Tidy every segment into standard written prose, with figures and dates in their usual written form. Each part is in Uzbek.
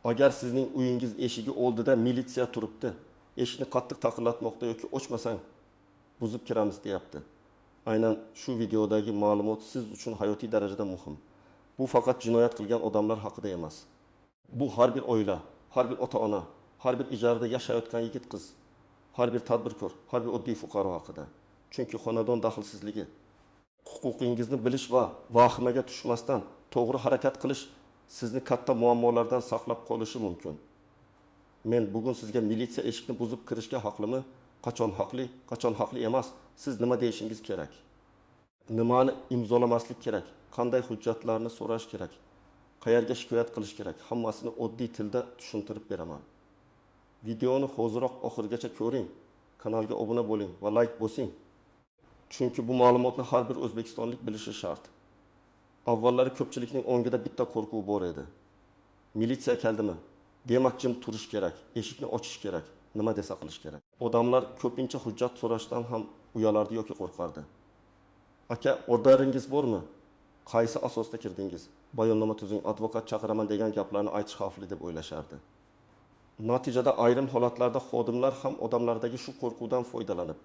Agar sizning uyingiz eshigi oldida militsiya turibdi, eshikni qattiq taqillatmoqda yoki ochmasang, buzib kiramiz deyapti. Aynan shu videodagi ma'lumot siz uchun hayotiy darajada muhim. Bu faqat jinoyat qilgan odamlar haqida emas. Bu har bir oila, har bir ota-ona, har bir ijarada yashayotgan yigit-qiz, har bir tadbirkor, har bir oddiy fuqaro haqida. Chunki xonadon daxlsizligi, huquqingizni bilish va vahimaga tushmasdan to'g'ri harakat qilish sizni katta muammolardan saqlab qolishi mumkin. Men bugun sizga militsiya eshikni buzib kirishga haqlimi, qachon haqli, qachon haqli emas, siz nima deyishingiz kerak? Nimani imzolamaslik kerak? Qanday hujjatlarni so'rash kerak? Qayerga shikoyat qilish kerak? Hammasini oddiy tilda tushuntirib beraman. Videoni hoziroq oxirigacha ko'ring, kanalga obuna bo'ling va like bosing. Chunki bu ma'lumotni har bir o'zbekistonlik bilishi shart. Avvallari ko'pchilikning ongida bitta qo'rquv bor edi. Militsiya keldimi? Demak jim turish kerak, eshikni ochish kerak, nima desa qilish kerak. Odamlar ko'pincha hujjat so'rashdan ham uyalardi yoki qo'rqardi. Aka, orderingiz bormi? Qaysi asosda kirdingiz? Bayonnoma tuzing, advokat chaqiraman degan gaplarni aytish xavfli deb o'ylashardi. Natijada ayrim holatlarda xodimlar ham odamlardagi shu qo'rquvdan foydalanib,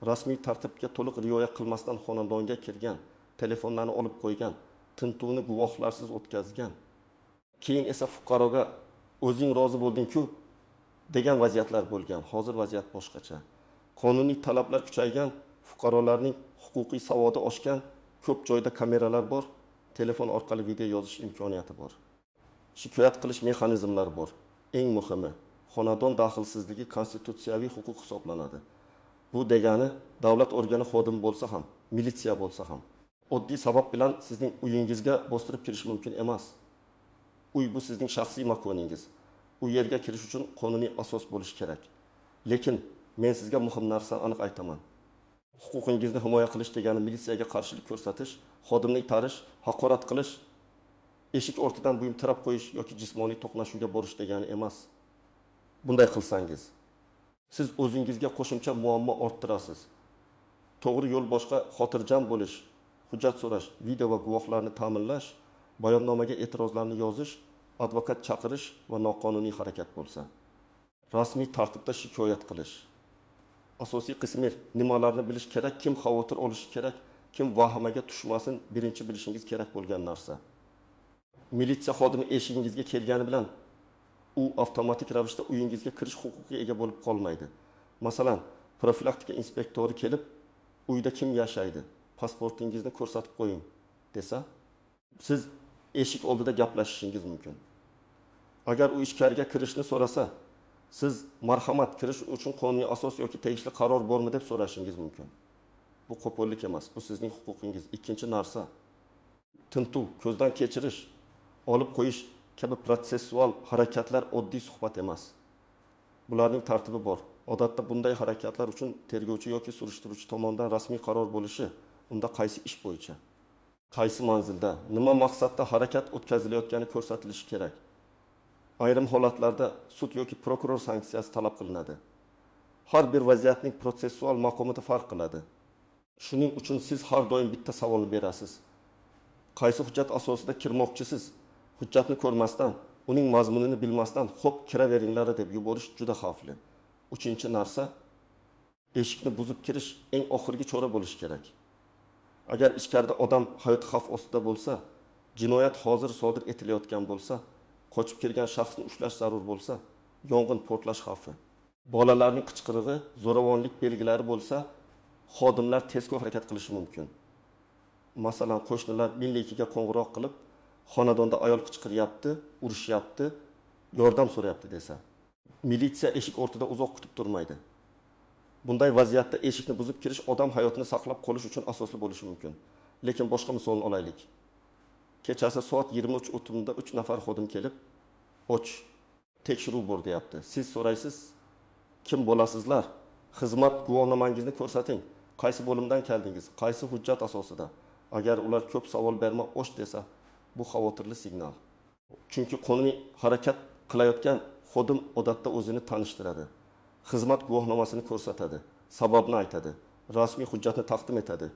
rasmiy tartibga to'liq rioya qilmasdan xonadonga kirgan, telefonlarni olib qo'ygan, tintuvni guvohlarsiz o'tkazgan. Keyin esa fuqaroga o'zing rozi bo'lding-ku degan vaziyatlar bo'lgan. Hozir vaziyat boshqacha. Qonuniy talablar kuchaygan, fuqarolarning huquqiy savodi oshgan, ko'p joyda kameralar bor, telefon orqali video yozish imkoniyati bor. Shikoyat qilish mexanizmlari bor. Eng muhimi, xonadon daxlsizligi konstitutsiyaviy huquq hisoblanadi. Bu degani davlat organi xodimi bo'lsa ham, militsiya bo'lsa ham, oddiy sabab bilan sizning uyingizga bostirib kirish mumkin emas. Uy bu sizning shaxsiy makoningiz. U yerga kirish uchun qonuniy asos bo'lishi kerak. Lekin men sizga muhim narsani aniq aytaman. Huquqingizni himoya qilish degani militsiyaga qarshilik ko'rsatish, xodimni itarish, haqorat qilish, eshik ortidan buyum tirab qo'yish yoki jismoniy to'qnashuvga borish degani emas. Bunday qilsangiz, siz o'zingizga qo'shimcha muammo orttirasiz. To'g'ri yo'l boshqa: xotirjam bo'lish, hujjat so'rash, video va guvohlarni ta'minlash, bayonnomaga e'tirozlarni yozish, advokat chaqirish va noqonuniy harakat bo'lsa, rasmiy tartibda shikoyat qilish. Asosiy qismi nimalarni bilish kerak, kim xavotir olishi kerak, kim vahimaga tushmasin, birinchi bilishingiz kerak bo'lgan narsa. Militsiya xodimi eshigingizga kelgani bilan u avtomatik ravishda uyingizga kirish huquqiga ega bo'lib qolmaydi. Masalan, profilaktika inspektori kelib, uyda kim yashaydi, pasportingizni ko'rsatib qo'ying desa, siz eshik oldida gaplashishingiz mumkin. Agar u ichkariga kirishni so'rasa, siz marhamat, kirish uchun qonuniy asos yoki tegishli qaror bormi deb so'rashingiz mumkin. Bu qo'pollik emas, bu sizning huquqingiz. Ikkinchi narsa, tintuv, ko'zdan kechirish, olib qo'yish kabi protsessual harakatlar oddiy suhbat emas. Bularning tartibi bor. Odatda bunday harakatlar uchun tergovchi yoki surishtiruvchi tomonidan rasmiy qaror bo'lishi, unda qaysi ish bo'yicha, qaysi manzilda, nima maqsadda harakat o'tkazilayotgani ko'rsatilishi kerak. Ayrim holatlarda sud yoki prokuror sanksiyasi talab qilinadi. Har bir vaziyatning protsessual maqomida farq qiladi. Shuning uchun siz har doim bitta savolni berasiz. Qaysi hujjat asosida kirmoqchisiz? Hujjatni ko'rmasdan, uning mazmunini bilmasdan xo'p kiraveringlar deb yuborish juda xavfli. Uchinchi narsa, eshikni buzib kirish eng oxirgi chora bo'lishi kerak. Agar ichkarida odam hayoti xavf ostida bo'lsa, jinoyat hozir sodir etilayotgan bo'lsa, qochib kirgan shaxsni ushlash zarur bo'lsa, yong'in, portlash xavfi, bolalarning qichqirig'i, zo'ravonlik belgilari bo'lsa, xodimlar tezkor harakat qilishi mumkin. Masalan, qo'shnilar 1002 ga qo'ng'iroq qilib, xonadonda ayol qichqiryapti, urishyapti, yordam so'rayapti desa, militsiya eshik ortida uzoq kutib turmaydi. Bunday vaziyatda eshikni buzib kirish odam hayotini saqlab qolish uchun asosli bo'lishi mumkin. Lekin boshqa misolni olaylik. Kechasi soat 23:30da 3 nafar xodim kelib, och, tekshiruv bor deyapti. Siz so'raysiz, kim bo'lasizlar? Xizmat guvohnomangizni ko'rsating. Qaysi bo'limdan keldingiz? Qaysi hujjat asosida? Agar ular ko'p savol berma, och desa, bu xavotirli signal. Chunki qonuniy harakat qilayotgan xodim odatda o'zini tanishtiradi. Xizmat guvohnomasini ko'rsatadi, sababni aytadi, rasmiy hujjatni taqdim etadi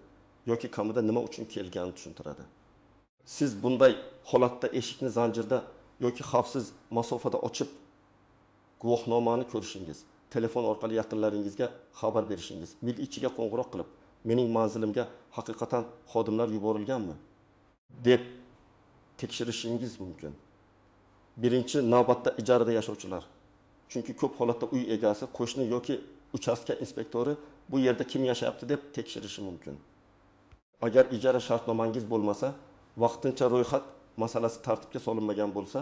yoki kamida nima uchun kelganini tushuntiradi. Siz bunday holatda eshikni zanjirda yoki xavfsiz masofada ochib guvohnomani ko'rishingiz, telefon orqali yaqinlaringizga xabar berishingiz, Mil 2ga qo'ng'iroq qilib, mening manzilimga haqiqatan xodimlar yuborilganmi deb tekshirishingiz mumkin. Birinchi navbatda ijarada yashovchilar. Chunki ko'p holatda uy egasi, qo'shni yoki uchastka inspektori bu yerda kim yashayapti deb tekshirishi mumkin. Agar ijara shartnomangiz bo'lmasa, vaqtincha ro'yxat masalasi tartibga solinmagan bo'lsa,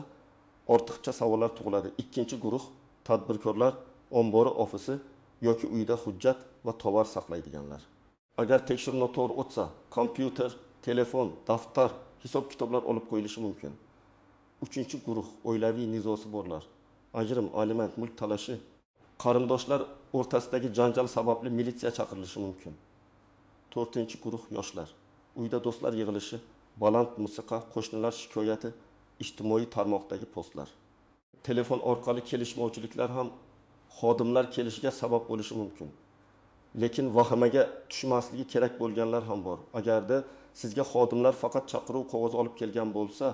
ortiqcha savollar tug'iladi. Ikkinchi guruh tadbirkorlar, ombori ofisi yoki uyda hujjat va tovar saqlaydiganlar. Agar tekshiruv noto'g'ri o'tsa, kompyuter, telefon, daftar, hisob-kitoblar olib qo'yilishi mumkin. Uchinchi guruh oilaviy nizosi borlar. Ajrim, aliment, mulk talashi, qarindoshlar o'rtasidagi janjal sababli militsiya chaqirilishi mumkin. To'rtinchi guruh yoshlar. Uyda do'stlar yig'ilishi, baland musiqa, qo'shnilar shikoyati, ijtimoiy tarmoqdagi postlar. Telefon orqali kelishmovchiliklar ham xodimlar kelishiga sabab bo'lishi mumkin. Lekin vahimaga tushmasligi kerak bo'lganlar ham bor. Agarda sizga xodimlar faqat chaqiruv qog'ozi olib kelgan bo'lsa,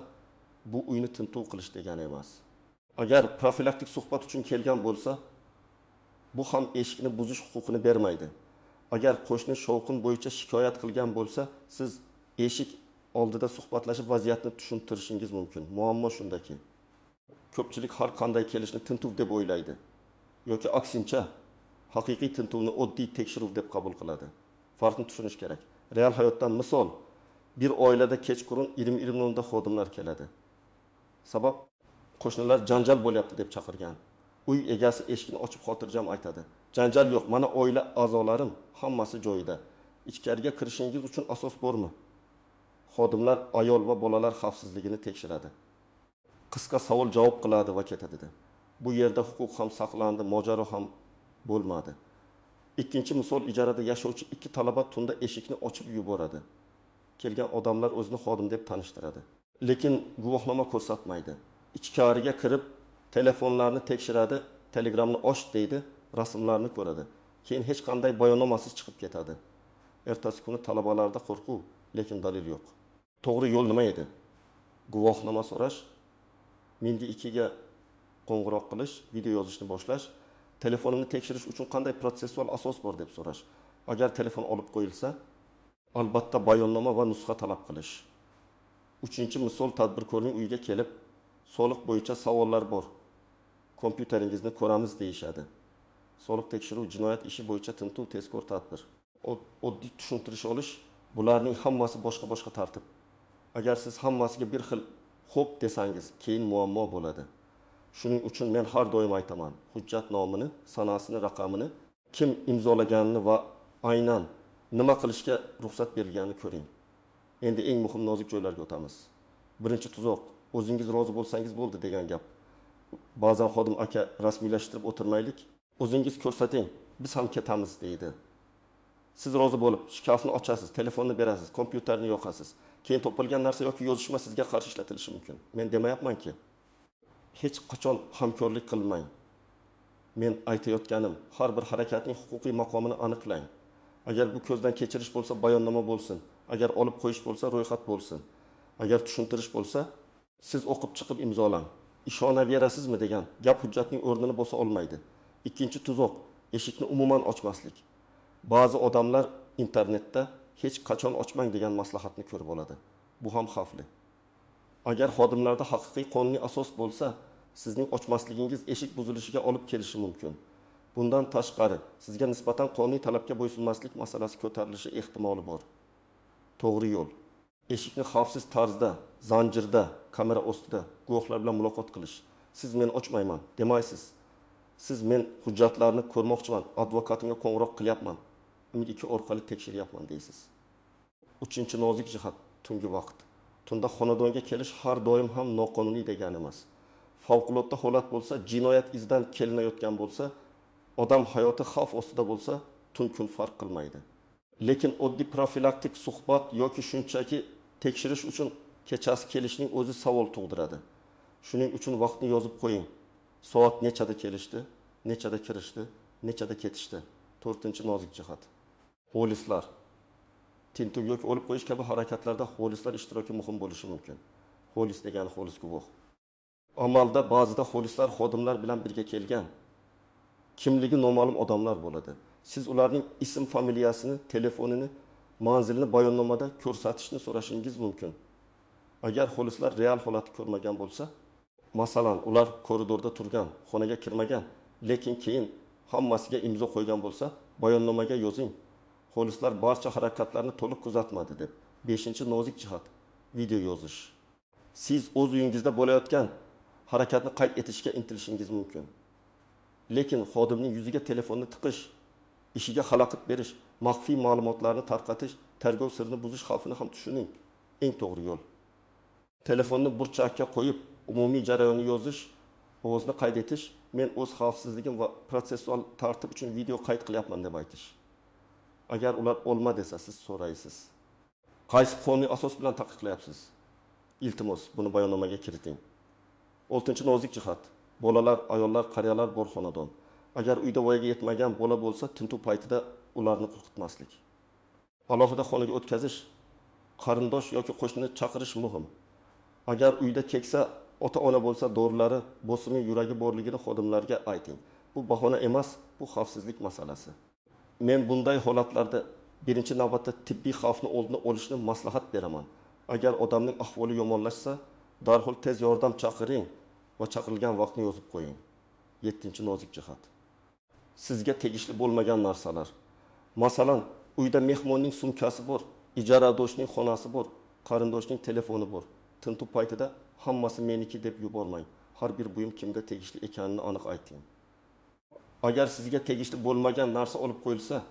bu uyni tintuv qilish degani emas. Agar profilaktik suhbat uchun kelgan bo'lsa, bu ham eshikni buzish huquqini bermaydi. Agar qo'shni shovqin bo'yicha shikoyat qilgan bo'lsa, siz eshik oldida suhbatlashib vaziyatni tushuntirishingiz mumkin. Muammo shundaki, ko'pchilik har qanday kelishni tintuv deb o'ylaydi yoki aksincha haqiqiy tintuvni oddiy tekshiruv deb qabul qiladi. Farqni tushunish kerak. Real hayotdan misol, bir oilada kechqurun 20:20da xodimlar keladi. Sabab qo'shnilar janjal bo'lyapti deb chaqirgan. Uy egasi eshikni ochib xotirjam aytadi. Janjal yo'q, mana oila a'zolarim hammasi joyida. Ichkariga kirishingiz uchun asos bormi? Xodimlar ayol va bolalar xavfsizligini tekshiradi. Qisqa savol javob qiladi va ketadi. Bu yerda huquq ham saqlandi, mojaro ham bo'lmadi. Ikkinchi misol, ijarada yashovchi ikki talaba tunda eshikni ochib yuboradi. Kelgan odamlar o'zini xodim deb tanishtiradi. Lekin guvohnoma ko'rsatmaydi. Ichkariga kirib telefonlarni tekshiradi, Telegramni och deydi, rasmlarni ko'radi. Keyin hech qanday bayonnomasiz chiqib ketadi. Ertasi kuni talabalarda qo'rquv, lekin dalil yo'q. To'g'ri yo'l nima edi? Guvohnoma so'rash, Mindi 2ga qo'ng'iroq qilish, video yozishni boshlash, telefonimni tekshirish uchun qanday protsessual asos bor deb so'rash. Agar telefon olib qo'yilsa, albatta bayonnoma va nusxa talab qilish. Uchinchi misol, tadbirkorning uyiga kelib, soliq bo'yicha savollar bor. Kompyuteringizni ko'ramiz deyishadi. Soliq tekshiruv, jinoyat ishi bo'yicha tintuv, tezkor tadbir. Oddiy tushuntirish olish, bularning hammasi boshqa-boshqa tartib. Agar siz hammasiga bir xil xo'p desangiz, keyin muammo bo'ladi. Shuning uchun men har doim aytaman, hujjat nomini, sanasini, raqamini, kim imzolaganini va aynan nima qilishga ruxsat berilganini ko'ring. Endi eng muhim nozik joylarga o'tamiz. Birinchi tuzoq, o'zingiz rozi bo'lsangiz bo'ldi degan gap. Ba'zan xodim aka rasmiylashtirib o'tirmaylik, o'zingiz ko'rsating, biz ham ketamiz deydi. Siz rozi bo'lib, shkafni ochasiz, telefonni berasiz, kompyuterni yoqasiz. Keyin topilgan narsa yoki yozishma sizga qarshi ishlatilishi mumkin. Men demayapmanki, hech qachon hamkorlik qilmang. Men aytayotganim, har bir harakatning huquqiy maqomini aniqlang. Agar bu ko'zdan kechirish bo'lsa, bayonnoma bo'lsin. Agar olib qo'yish bo'lsa, ro'yxat bo'lsin. Agar tushuntirish bo'lsa, siz o'qib chiqib imzolang. Ishonaverasizmi degan gap hujjatning o'rnini bosa olmaydi. Ikkinchi tuzoq, eshikni umuman ochmaslik. Ba'zi odamlar internetda hech qachon ochmang degan maslahatni ko'rib oladi. Bu ham xavfli. Agar xodimlarda haqiqiy qonuniy asos bo'lsa, sizning ochmasligingiz eshik buzilishiga olib kelishi mumkin. Bundan tashqari, sizga nisbatan qonuniy talabga bo'ysunmaslik masalasi ko'tarilishi ehtimoli bor. To'g'ri yo'l. Eshikni xavfsiz tarzda, zanjirda, kamera ostida guvohlar bilan muloqot qilish. Siz men ochmayman demaysiz. Siz men hujjatlarni ko'rmoqchiman, advokatimga qo'ng'iroq qilyapman, Mil 2 orqali tekshiryapman deysiz. Uchinchi nozik jihat, tungi vaqt. Tunda xonadonga kelish har doim ham noqonuniy degani emas. Favqulodda holat bo'lsa, jinoyat izidan kelinayotgan bo'lsa, odam hayoti xavf ostida bo'lsa, tun kun farq qilmaydi. Lekin oddiy profilaktik suhbat yoki shunchaki tekshirish uchun kechasi kelishning o'zi savol tug'diradi. Shuning uchun vaqtni yozib qo'ying. Soat nechada kelishdi, nechada kirishdi, nechada ketishdi. To'rtinchi nozik jihat. Xolislar. Tintuv yoki olib qo'yish kabi harakatlarda xolislar ishtiroki muhim bo'lishi mumkin. Xolis degani xolis guvoh. Amalda ba'zida xolislar xodimlar bilan birga kelgan kimligi noma'lum odamlar bo'ladi. Siz ularning ism, familiyasini, telefonini, manzilini bayonnomada ko'rsatishni so'rashingiz mumkin. Agar xolislar real holatni ko'rmagan bo'lsa, masalan, ular koridorda turgan, xonaga kirmagan, lekin keyin hammasiga imzo qo'ygan bo'lsa, bayonnomaga yozing. Xolislar barcha harakatlarni to'liq kuzatmadi deb. 5-nozik jihat video yozish. Siz o'z uyingizda bo'layotgan harakatni qayd etishga intilishingiz mumkin. Lekin xodimning yuziga telefonni tiqish, ishiga xalaqit berish, maxfiy ma'lumotlarni tarqatish, tergov sirini buzish xavfini ham tushuning. Eng to'g'ri yo'l. Telefonni burchakka qo'yib, umumiy jarayonni yozish, ovozni qayd etish, men o'z xavfsizligim va protsessual tartib uchun video qayd qilyapman deb aytish. Agar ular olma desa, siz so'raysiz. Qaysi qonuniy asos bilan taqiqlayapsiz? Iltimos, buni bayonnomaga kiriting. 6-nozik jihat. Bolalar, ayollar, qariyalar bor xonadon. Agar uyda voyaga yetmagan bola bo'lsa, tintuv paytida ularni qo'rqitmaslik. Alohida xonaga o'tkazish, qarindosh yoki qo'shnini chaqirish muhim. Agar uyda keksa ota-ona bo'lsa, dorilari, bosimi, yuragi borligini xodimlarga ayting. Bu bahona emas, bu xavfsizlik masalasi. Men bunday holatlarda birinchi navbatda tibbiy xavfni oldini olishni maslahat beraman. Agar odamning ahvoli yomonlashsa, darhol tez yordam chaqiring va chaqirilgan vaqtni yozib qo'ying. 7-nozik jihat. Sizga tegishli bo'lmagan narsalar. Masalan, uyda mehmonning sumkasi bor, ijaradoshning xonasi bor, qarindoshning telefoni bor. Tintuv paytida hammasi meniki deb yubormang. Har bir buyum kimga tegishli ekanini aniq ayting. Agar sizga tegishli bo'lmagan narsa olib qo'yilsa,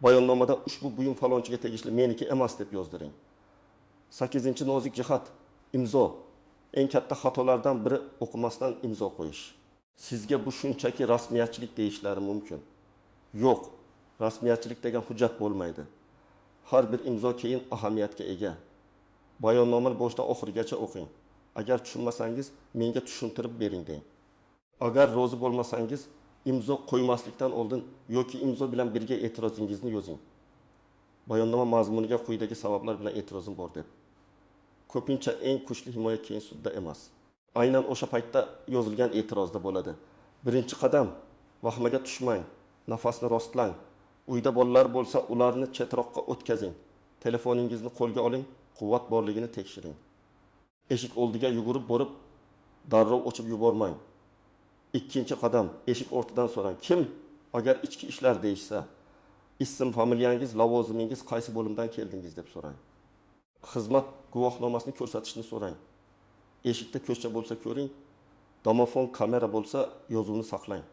bayonnomada ushbu buyum falonchiga tegishli, meniki emas deb yozdiring. 8-nozik jihat imzo. Eng katta xatolardan biri o'qimasdan imzo qo'yish. Sizga bu shunchaki rasmiyatchilik deyishlari mumkin. Yo'q, rasmiyatchilik degan hujjat bo'lmaydi. Har bir imzo keyin ahamiyatga ega. Bayonnomani boshdan oxirigacha o'qing. Agar tushunmasangiz, menga tushuntirib bering deng. Agar rozi bo'lmasangiz, imzo qo'ymaslikdan oldin yoki imzo bilan birga e'tirozingizni yozing. Bayonnoma mazmuniga quyidagi sabablar bilan e'tirozim bor deb. Ko'pincha eng kuchli himoya keyin sudda emas. Aynan o'sha paytda yozilgan e'tirozda bo'ladi. Birinchi qadam, vahmaga tushmang, nafasni rostlang. Uyda bolalar bo'lsa, ularni chetroqqa o'tkazing. Telefoningizni qo'lga oling, quvvat borligini tekshiring. Eshik oldiga yugurib borib, darrov ochib yubormang. 2-qadam, eshik ortidan so'rang. Kim? Agar ichki ishlar deyishsa, ism, familiyangiz, lavozimingiz, qaysi bo'limdan keldingiz deb so'rang. Xizmat guvohnomasini ko'rsatishni so'rang. Eshikda ko'zcha bo'lsa ko'ring, domofon kamera bo'lsa yozuvni saqlang.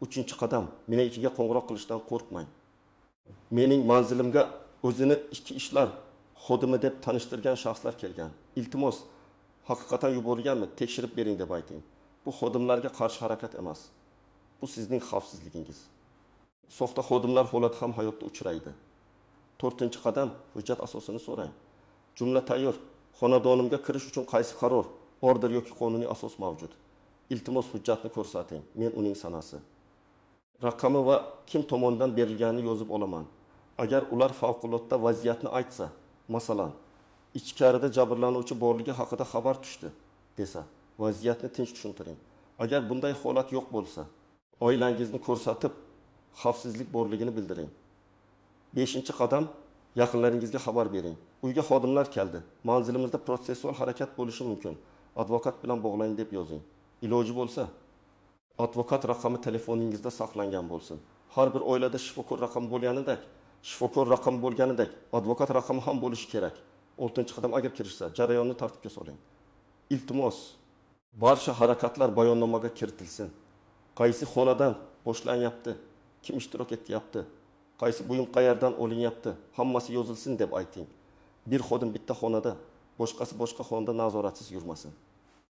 3-qadam, menikiga qo'ng'iroq qilishdan qo'rqmang. Mening manzilimga o'zini ichki ishlar xodimi deb tanishtirgan shaxslar kelgan. Iltimos, haqiqatan yuborilganmi? Tekshirib bering deb ayting. Bu xodimlarga qarshi harakat emas. Bu sizning xavfsizligingiz. Soxta xodimlar holati ham hayotda uchraydi. 4-qadam, hujjat asosini so'rang. Jumla tayyor. Xonadonimga kirish uchun qaysi qaror, order yoki qonuniy asos mavjud? Iltimos hujjatni ko'rsating. Men uning sanasi, raqami va kim tomonidan berilganini yozib olaman. Agar ular favqulodda vaziyatni aytsa, masalan, ichkarida jabrlanuvchi borligi haqida xabar tushdi desa, vaziyatni tinch tushuntiring. Agar bunday holat yo'q bo'lsa, oilangizni ko'rsatib, xavfsizlik borligini bildiring. 5-qadam, yaqinlaringizga xabar bering. Uyga xodimlar keldi. Manzilimizda protsessual harakat bo'lishi mumkin. Advokat bilan bog'lang deb yozing. Iloji bo'lsa, advokat raqami telefoningizda saqlangan bo'lsin. Har bir oilada shifokor raqami bo'lganidek, advokat raqami ham bo'lishi kerak. 6-qadam, agar kirishsa, jarayonni tartibga soling. Iltimos, barcha harakatlar bayonnomaga kiritilsin. Qaysi xonadan boshlanyapti, kim ishtirok etyapti, qaysi buyum qayerdan olinyapti, hammasi yozilsin deb ayting. Bir xodim bitta xonada, boshqasi boshqa xonada nazoratsiz yurmasin.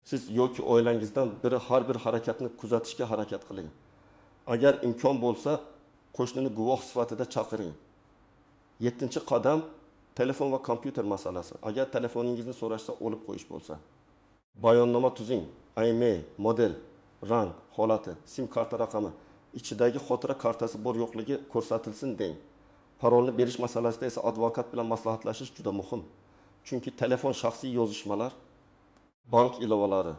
Siz yoki oilangizdan biri har bir harakatni kuzatishga harakat qiling. Agar imkon bo'lsa, qo'shnini guvoh sifatida chaqiring. 7-qadam, telefon va kompyuter masalasi. Agar telefoningizni so'rashsa, olib qo'yish bo'lsa. Bayonnoma tuzing. IMEI, model, rang, holati, SIM karta raqami, ichidagi xotira kartasi bor yo'qligi ko'rsatilsin deng. Parolni berish masalasida esa advokat bilan maslahatlashish juda muhim. Chunki telefon shaxsiy yozishmalar, bank ilovalari,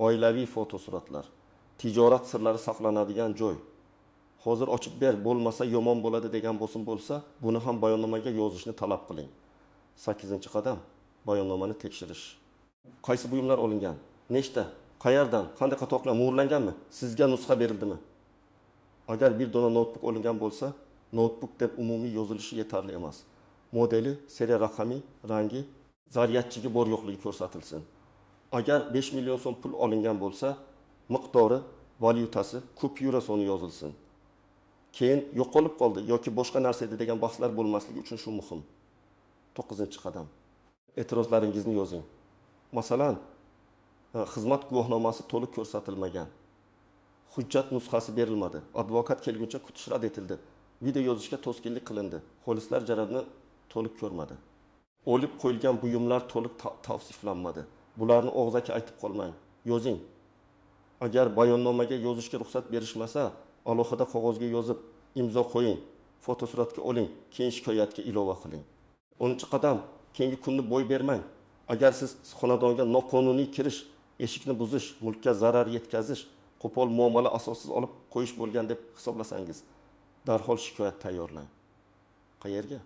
Oilaviy fotosuratlar. Tijorat sirlari saqlanadigan joy. Hozir ochib ber, bo'lmasa yomon bo'ladi degan bosim bo'lsa, buni ham bayonnomaga yozishni talab qiling. Sakkizinchi qadam: bayonnomani tekshirish. Qaysi buyumlar olingan? Nechta? Qayerdan? Qanday qatoqlar? Muhrlanganmi? Sizga nusxa berildimi? Agar bir dona noutbuk olingan bo'lsa, noutbuk deb umumiy yozilishi yetarli emas. Modeli, seriya raqami, rangi, zaryadchigi bor yo'qligi ko'rsatilsin. Agar 5 million so'm pul olingan bo'lsa, miqdori, valyutasi, kupyura soni yozilsin. Keyin yo'qolib qoldi yoki boshqa narsa edi degan bahslar bo'lmasligi uchun shu muhim. To'qqizinchi qadam: e'tirozlaringizni yozing. Masalan, xizmat guvohnomasi to'liq ko'rsatilmagan. Hujjat nusxasi berilmadi. Advokat kelguncha kutish rad etildi. Video yozishga to'sqinlik qilindi. Xolislar jarayonni to'liq ko'rmadi. Olib qo'yilgan buyumlar to'liq tavsiflanmadi. Bularni og'zaki aytib qolmang, yozing. Agar bayonnomaga yozishga ruxsat berishmasa, alohida qog'ozga yozib imzo qo'ying, fotosuratga oling, keyin shikoyatga ilova qiling. 10-qadam: keyingi kunni bo'y bermang. Agar siz xonadonga noqonuniy kirish, eshikni buzish, mulkka zarar yetkazish, qo'pol muomala asossiz olib qo'yish bo'lgan deb hisoblasangiz, darhol shikoyat tayyorlang. Qayerga?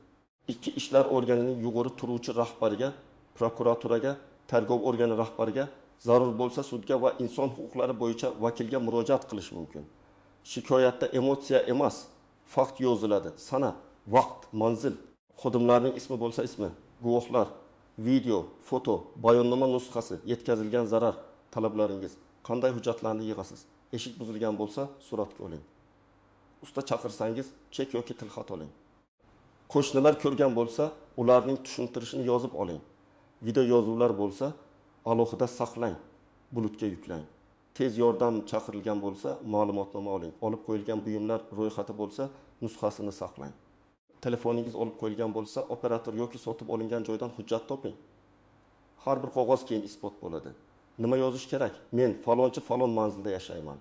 Ichki ishlar organining yuqori turuvchi rahbariga, prokuraturaga, tergov organi rahbariga, zarur bo'lsa sudga va inson huquqlari bo'yicha vakilga murojaat qilish mumkin. Shikoyatda emotsiya emas, fakt yoziladi. Sana, vaqt, manzil, xodimlarning ismi bo'lsa ismi, guvohlar, video, foto, bayonnoma nusxasi, yetkazilgan zarar, talablaringiz, qanday hujjatlarni yig'asiz? Eshik buzilgan bo'lsa, suratga oling. Usta chaqirsangiz, chek yoki tilxat oling. Qo'shnilar ko'rgan bo'lsa, ularning tushuntirishini yozib oling. Video yozuvlar bo'lsa, alohida saqlang, bulutga yuklang. Tez yordam chaqirilgan bo'lsa, ma'lumotnoma oling. Olib qo'yilgan buyumlar ro'yxati bo'lsa, nusxasini saqlang. Telefoningiz olib qo'yilgan bo'lsa, operator yoki sotib olingan joydan hujjat toping. Har bir qog'oz keyin isbot bo'ladi. Nima yozish kerak? Men falonchi falon manzilda yashayman.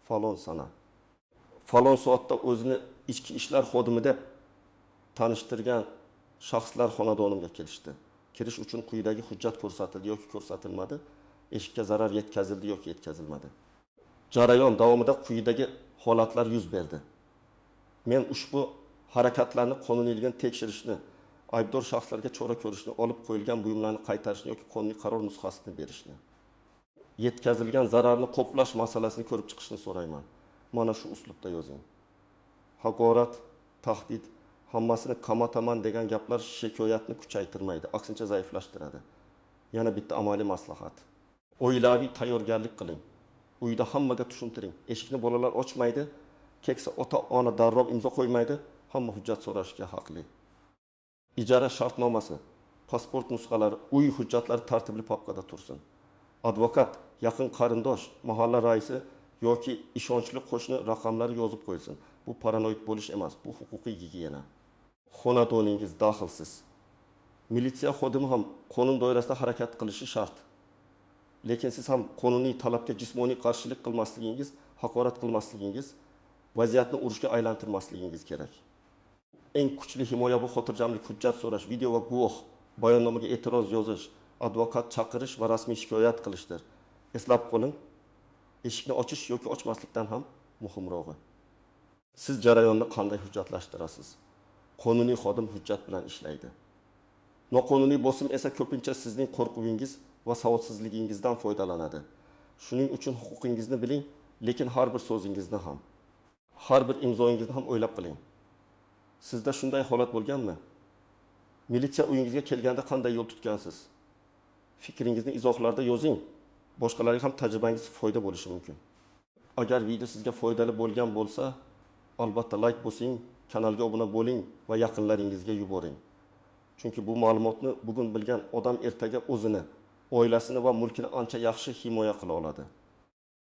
Falon sana. Falon soatda o'zini ichki ishlar xodimi deb tanishtirgan shaxslar xonadonimga kelishdi. Kirish uchun quyidagi hujjat ko'rsatildi yoki ko'rsatilmadi. Eshikka zarar yetkazildi yoki yetkazilmadi. Jarayon davomida quyidagi holatlar yuz berdi. Men ushbu harakatlarni qonuniyligini tekshirishni, aybdor shaxslarga chora ko'rishni, olib qo'yilgan buyumlarni qaytarishni yoki qonuniy qaror nusxasini berishni, yetkazilgan zararni qoplash masalasini ko'rib chiqishni so'rayman. Mana shu uslubda yozing. Haqorat, tahdid, hammasini qamataman degan gaplar shikoyatni kuchaytirmaydi, aksincha zaiflashtiradi. Yana bitta amaliy maslahat. Oilaviy tayyorgarlik qiling. Uyda hammaga tushuntiring. Eshikni bolalar ochmaydi, keksa ota-ona darrov imzo qo'ymaydi, hamma hujjat so'rashga haqli. Ijara shartnomasi, pasport nusxalari, uy hujjatlari tartibli papkada tursin. Advokat, yaqin qarindosh, mahalla raisi yoki ishonchli qo'shni raqamlari yozib qo'yilsin. Bu paranoid bo'lish emas, bu huquqiy gigiyena. Xonadoningiz daxlsiz. Militsiya xodimi ham qonun doirasida harakat qilishi shart. Lekin siz ham qonuniy talabga jismoniy qarshilik qilmasligingiz, haqorat qilmasligingiz, vaziyatni urushga aylantirmasligingiz kerak. Eng kuchli himoya bu xotirjamlik, hujjat so'rash, video va guvoh, bayonnomaga e'tiroz yozish, advokat chaqirish va rasmiy shikoyat qilishdir. Eslab qoling, eshikni ochish yoki ochmaslikdan ham muhimrog'i. Siz jarayonni qanday hujjatlashtirasiz? Qonuniy xodim hujjat bilan ishlaydi. Noqonuniy bosim esa ko'pincha sizning qo'rquvingiz va savodsizligingizdan foydalanadi. Shuning uchun huquqingizni biling, lekin har bir so'zingizni ham, har bir imzoyingizni ham o'ylab qiling. Sizda shunday holat bo'lganmi? Militsiya uyingizga kelganda qanday yo'l tutgansiz? Fikringizni izohlarda yozing. Boshqalarga ham tajribangiz foyda bo'lishi mumkin. Agar video sizga foydali bo'lgan bo'lsa, albatta like bosing, kanalga obuna bo'ling va yaqinlaringizga yuboring. Chunki bu ma'lumotni bugun bilgan odam ertaga o'zini, oilasini va mulkini ancha yaxshi himoya qila oladi.